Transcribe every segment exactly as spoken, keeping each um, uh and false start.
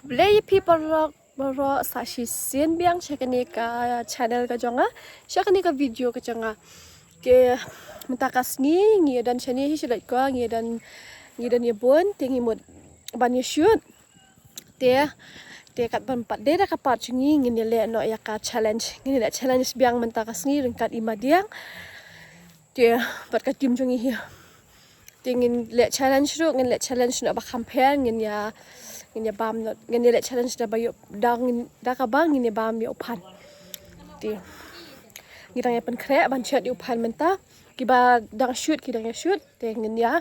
Blei phi paralok baroh sa shisien biang sha kane ka channel ka jong nga, sha kane ka video ka jong nga. Te mynta ka sngi ngi ïa don shane hi sha Laitkwa, ngi ïa don, ngi ïa don ïa bun, te ngi mut ban ïa shoot. Te, te kat ban pat dei da ka part jong ngi, ngin ïa leh noh ïa ka challenge, ngin ïa leh challenge biang mynta ka sngi ryngkat i Madiang. Te bad ka team jong ngi hi. Te ngin leh challenge ruh, ngin leh challenge noh ba kham pher, ngin ïa, ngin ïa bam noh, ngin ïa leh challenge da ba ïoh, da ngin, da kaba ngin ïa bam ïa u phan. Te ngi dang ïa pynkhreh ban shet ïa u phan mynta. Kiba dang shoot, ki dang ïa shoot. Te ngin ïa,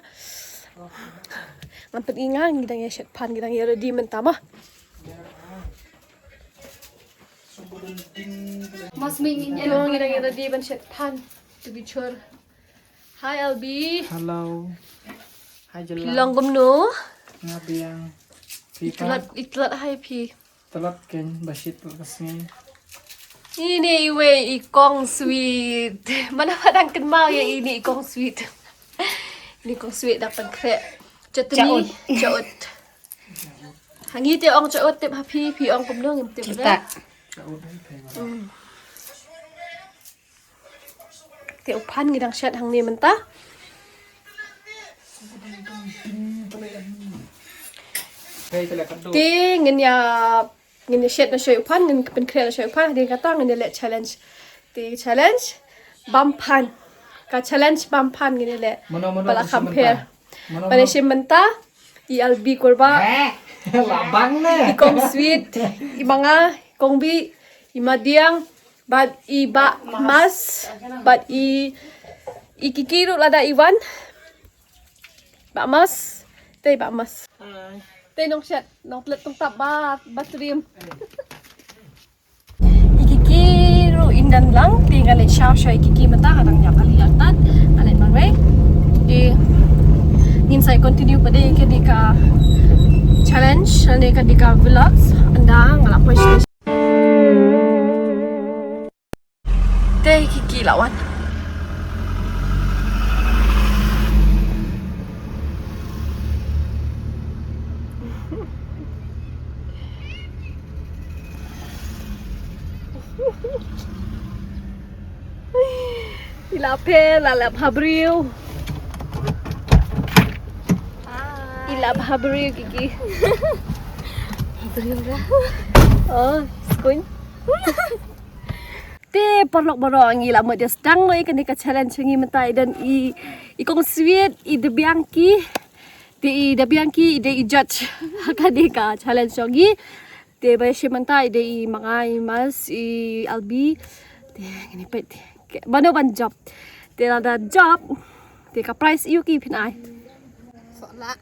ngan pyni nga, ngi dang ïa shet phan, ngi dang ïa ready mynta mo. Mas ming in. Ito, ngi dang ïa ready ban shet phan. To be sure. Hi, Albi. Hello. Hi, Jela. Phi long kumno? Nga biang. Phi pat? Ito lat, ito lat hi phi. Ito lat ken, ba shit lat ka sngi. Ini iwei i kong sweet. Mana pat dang kynmaw ïa ini i kong sweet. Ini kong sweet dang pynkhreh. Chutney, chaud. Chaud. Hangne te ong chaud, tip ha phi, phi ong kumno ngim tip. Kita. Chaud, eh, phi. Mm. Te u phan ngi dang shet hangne mynta. Te ngin ïa, ngin ïa shet noh sha u phan, ngin pynkhreh noh sha u phan, hadien kata ngin ïa leh challenge. Te challenge bam phan. Ka challenge bam phan ngin ïa leh. Mano, mano, ba la kham pher. Mano, mano. Ba la shim mynta. I Albi Kurba. Eh, la bang ne. I kong sweet. I ma nga, kong Bi, i Madiang. Bad i Bah Mas, bad i, i Kiki ruh lada i wan. Bah Mas, te Bah Mas. Hai. Te nong shet, nong tlet tong tap ba, ba trim. I Kiki ruh in dang lang, te nga leit shaw sha i Kiki mynta, nga dang ïa kali ïa tad, nga leit marwei. Te ngin sa continue pat ïa kane ka challenge, ne kane ka vlogs, ynda nga la poi sha Te Kiki la wan. I la pher, la lap ha briew. Hi. I lap ha briew, Kiki. Ha briew ra. Oh, skuin. Te paralok baroh, ngi la mut ïa sdang noh ïa kane ka challenge jong ngi mynta. I don i, i kong sweet, i Dabiang ki. Te i Dabiang ki i dei i judge ha kane ka challenge jong ngi. Te ba ïa shi mynta i dei i ma nga, i Mas, i Albi. Te ngin ïa peit mano ban jop. Te lada jop, te ka prize ïa ki phin ai. Sohlah.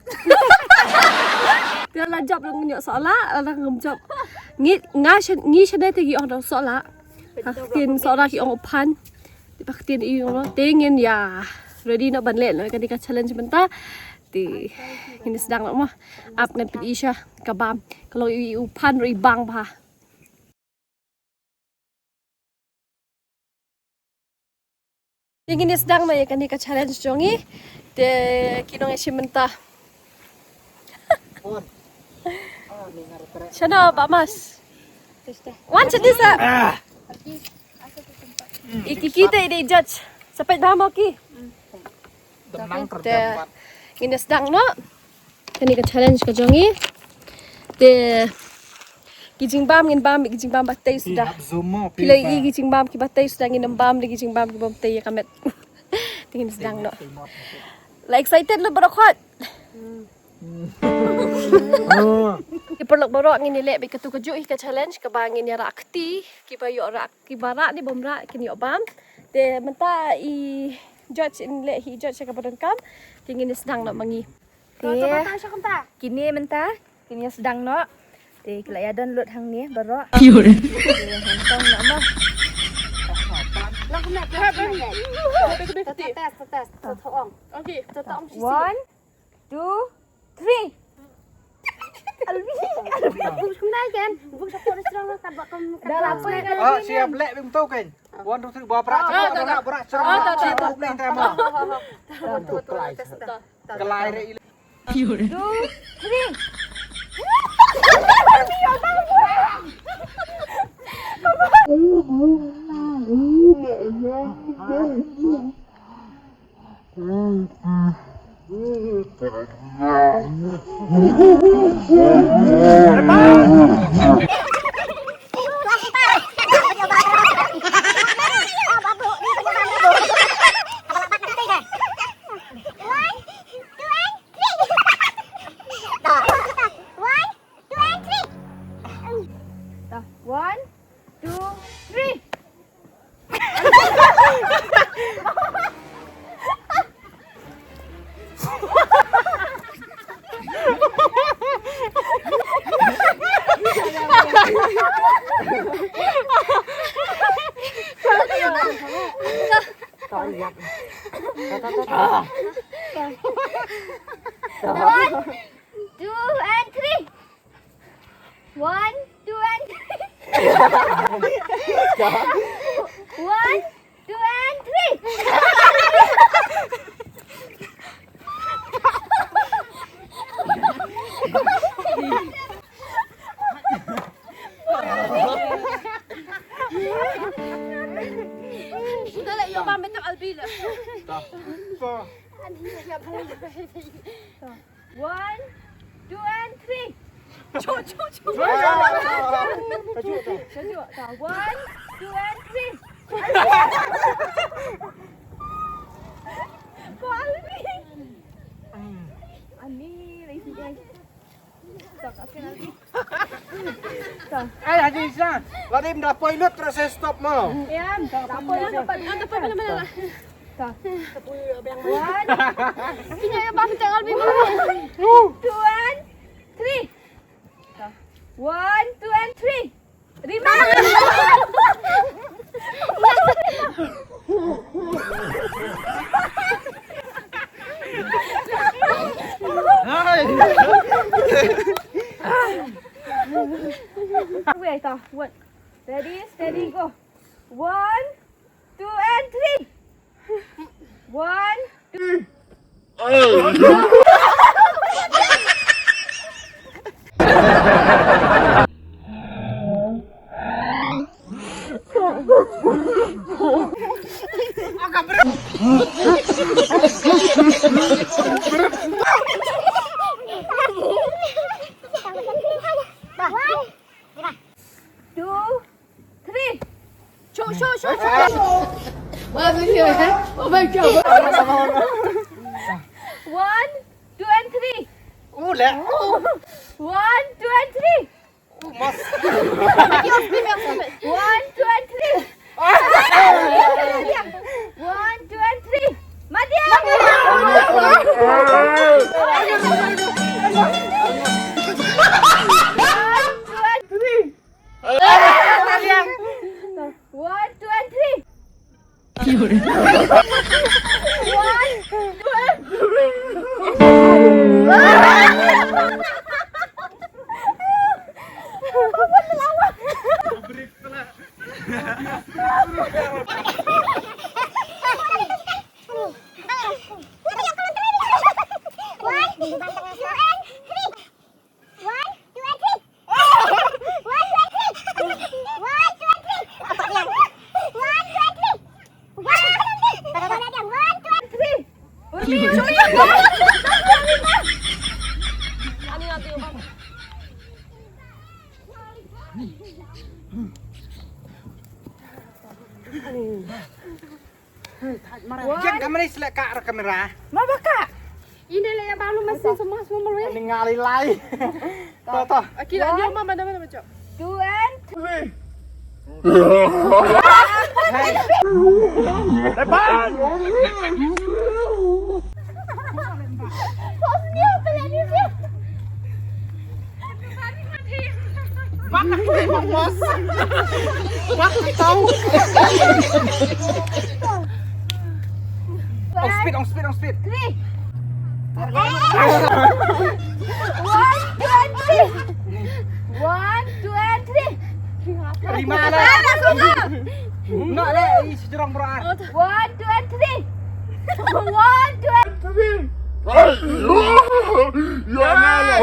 Te la jop, la ngin ïoh sohlah, la ngam jop. Ngi, nga shan, ngi shane te ngi ong sohlah. Ha ktien sohlah ki ong u phan. Te ha ktien i ong te ngin ïa ready noh ban leh noh kane ka challenge mynta. Te ngin sdang noh mo. Ap ngan pyni sha ka bam. Ka long i u phan ruh i bang bha. Te ngin ïa sdang noh ïa kane ka challenge jong ngi. Te ki nong ïa shim mynta. Shano Bah Mas? Wan sha disa. I Kiki te i dei judge. Sa peit bha mo ki. Te ngin ïa sdang noh. Kane ka challenge ka jong ngi. Te ki jingbam ngin bam ki jingbam ba tei suda. Phi la ïohi ki jingbam kiba tei suda, ngin ym bam de ki jingbam kiba ym tei ïa ka met. Te ngin sdang noh. La excited lut baroh khoit. Ki paralok baroh, ngin ïa leh beit katu kajuh hi ka challenge kaba ngin ïa rah kti, kiba ïoh rah, kiba rah ne bym rah kin ïoh bam. Te mynta i judge in leh hi, i judge ïa kaba donkam. Te ngin ïa sdang noh ma ngi. Te kine mynta kin ïa sdang noh. Te ki la ïa don lut hangne baroh. Te hangtong noh mo. Test, test, test, test. One, two, three. Albi, Albi. Buk kumdai kan? Buk sa ko restaurant ka ba kam. Dah lah poi kan. Ah, siap leh bim tu kan. One, two, three, ba bra. Ah, dah, dah. Bra. Ah, dah, dah, dah. One, two, three. Two, three. Two, three. One, two, three. One, two, and three. One, two, and three. One, two, and three. Udah lah, yo, pamit ng albi lah. One, two, and three. Cho, cho, cho. Cho, cho, cho. One, two, and three. Ko Albi. Ani, lagi sikit. Tak, tak, tak. Ai, haji sa. Lagi dah poi lut terus stop mo. Ya, tak poi lut, tak poi lut. One. Kenya ya bang tengok lebih. Two and three. One, two and three. Rima. Wait, ah, what? Ready, steady, go. One, two and three. One, two. Two, three. Show, show, show, show. Wah, video, eh? Oh my God. One, two, and three. Oh, lah. One, two, and three. Oh, mas. One, two, and three. One, two, and three. Mati. One, two, and three. One, two, and three. One, two, and three. One, two, and three. One, two, and three. One, two, and three. One, two, and three. One, two, and three. One, two, and three. One, two, and three. Jen kamera selek ka kamera. Ma ba ka? Ini le ya balu masih semua semua malu ya. Ini ngali lai. To to. Okey, lanjut mama mana mana macam. Two and three. Depan. Bos ni apa lagi dia? Mana kita mau bos? Waktu tahu. On speed, on speed, on speed. Three. One, two, and three. One, two, and three. Lima lah. Salah, salah. Nak lah, isi jorong bro. One, two, and three. One, two, and three. Ya Allah.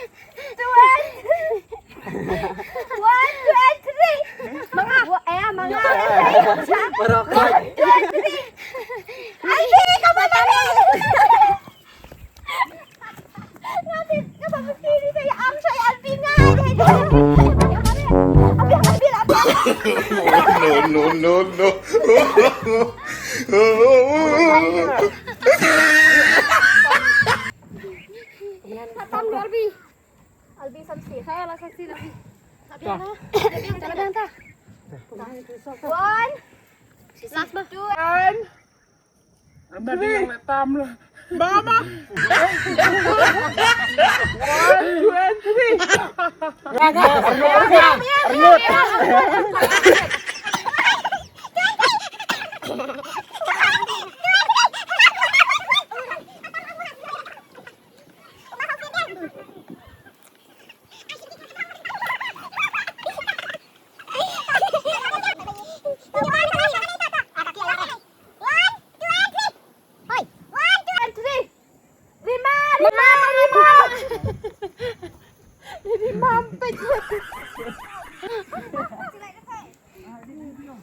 No, no, no, no. Tam dua lebih. Albi samsi. Saya lah samsi lah. One. Last mah. One. Three. Mama. One, two, and three.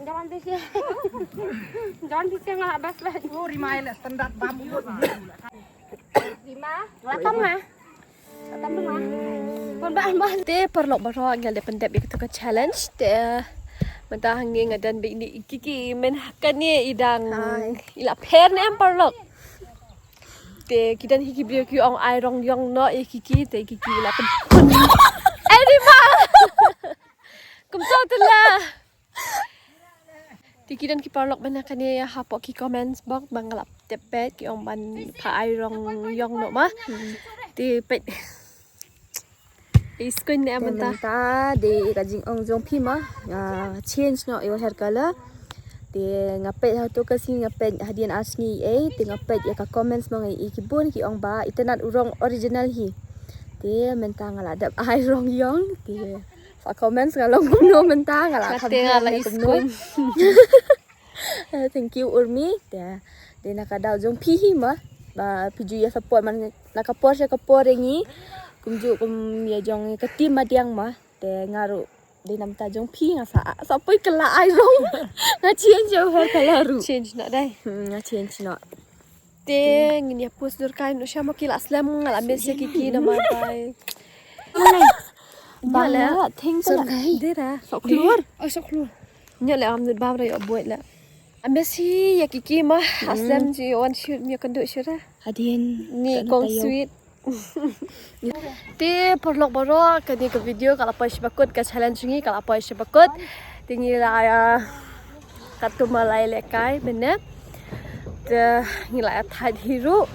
Jangan di sini. Jangan di sini lah, bas lah. Oh, rimai lah, standar bambu. Rima, latam lah. Latam lah. Pun bah, bah. Te paralok baroh, ngi la dep pyndep ïa katu ka challenge. Te mynta hangne nga don bad ine i Kiki, mynta kane i dang. Hi. I la pher ne em paralok. Te ki don hi ki briew ki ong ai rong ïong noh ïa i Kiki, te i Kiki i la pyn. Ai Rima. Kumta te la. Te ki don ki paralok ban ïa kane hapoh ki comments box ba nga la tip peit ki ong ban pha ai rong ïong noh ma. Te peit. Is kuin ne mynta. Mynta de ka jingong jong phi ma. Nga change noh ïa u hair color. Te nga peit ha tu ka sngi nga peit hadien ar sngi ei te nga peit ïa ka comments ma nga ïa ki bun ki ong ba itynnad u rong original hi. Te mynta nga la dep ai rong ïong te. Sa comments nga long kumno mynta nga la kham te nga la is kumno. Thank you Urmi. Te de na ka daw jong phi hi ma ba phi ju ïa support man na ka por sha ka por ïa ngi. Kumjuh kum ïa jong ka team Madiang ma. Te nga ruh de namta jong phi nga sa sa poi kylla ai rong. Nga change jong her color ruh. Change noh dei. Hmm, nga change noh. Te ngin ïa post dur kai no shamo ki la slem nga la miss ïa ki ki na ma bai. Bang la thing sa la. Dera. Sok klur. Oh, sok klur. Nyo le am dut bam ra yo boy la. Ambe si ïa ki ki ma aslem ji wan shoot mi kan do shira. Hadien. Ni kong sweet. Te paralok baroh kane ka video ka la poi shibakut ka challenge ngi ka la poi shibakut. Te ngi la ïa katto ma lai lehkai mynne. Te ngi la ïa thait hi ruh.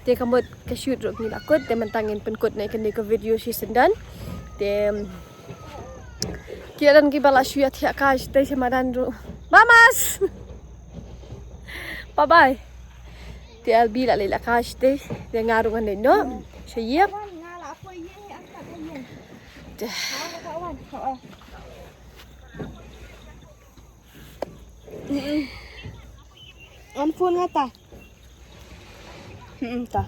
Te ka mut ka shoot ruh ngi la kut te mynta ngin pynkut ne kane ka video shi syndon. Te ki don ki ba la shu ïa thiah kai shatei sha madan ruh. Mamas. Bye bye. Te Albi la leh la kai shatei. Te nga ruh ngan leit noh sha ïing. Te. Mm-mm. On phone nga ta. Mm-mm, ta.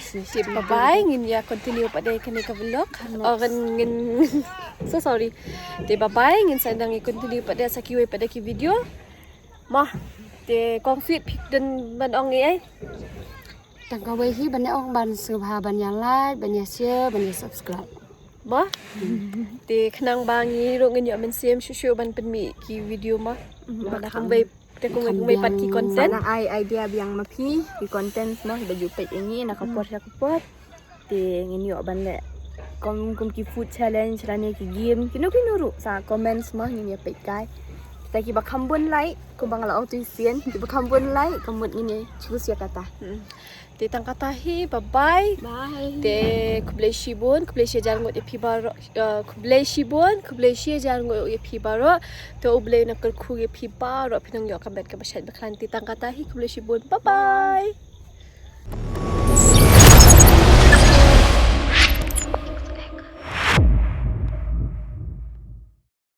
Te bye bye, ngin ïa continue pat de kane ka vlog. Oh, ngin, ngin, so sorry. Te bye bye, ngin sa dang ïa continue pat de sa kiwei pat de ki video. Mo, te kong sweet phi don ban ong ei ei. Tang kawei hi ban ïa ong ban sngewbha ban ïa like, ban ïa share, ban ïa subscribe. Mo? Te khnang ba ngi ruh ngin ïoh mynsiem shuh shuh ban pynmih ki video mo. Mm, ba kumwei te kumwei kumwei pat ki content. Ba na ai idea biang ma phi ki content mo ba ju peit ïa ngi na ka por sha ka por. Te ngin ïoh ban leh kum kum ki food challenge lane ki game kino kino ruh sa comments mo ngin ïa peit kai. Kita ki ba kham bun like kumba nga la ong tu sien ki ba kham bun like ka mut ngin ïa choose ïa kata. Te tang kata hi, bye bye. Bye. Te khublei shibun, khublei shi hajar ngut ïa phi baroh, eh, khublei shibun, khublei shi hajar ngut ïa phi baroh. Te U Blei un kyrkhu ïa phi baroh, phin nang ïoh ka met kaba shait ba khlaiñ. Te tang kata hi, khublei shibun. Bye bye.